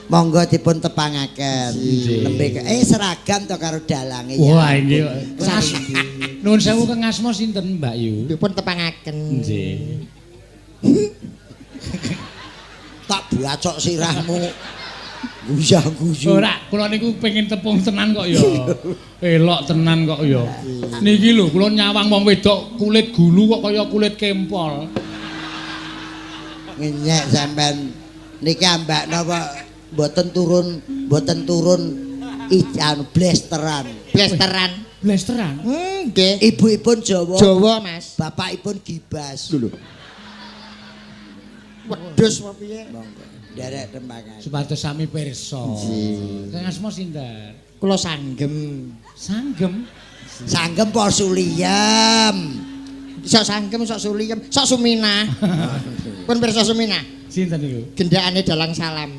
Monggo dipun tepangaken. Nembe seragam to karo dalange ya. Wah, nggih. Nuwun sewu kang asma sinten, Mbak Yu? Dipun tepangaken. Nggih. Tak bacok sirahmu. Guyang-guyu. Ora, kula niku pengin tepung tenan kok ya. Elok tenan kok ya. Niki lho, kula nyawang wong wedok kulit gulu kok kaya kulit kempol. Ngenyek sampean. Niki ambak napa mboten turun ijan blesteran. Blesteran. Blesteran? Nggih. Ibu-ibun Jawa. Jawa, Mas. Bapakipun gibas. Lho. Wedhus apa piye? Monggo. Nderek tembangan. Supados sami pirsa. Kang asma sinten? Kula Sanggem. Sanggem? Sanggem apa Suliyem? Sok Sanggem, sok Suliyem, sok Suminah. Pun pirsa Suminah? Sinten niku? Gendakane Dalang Salam.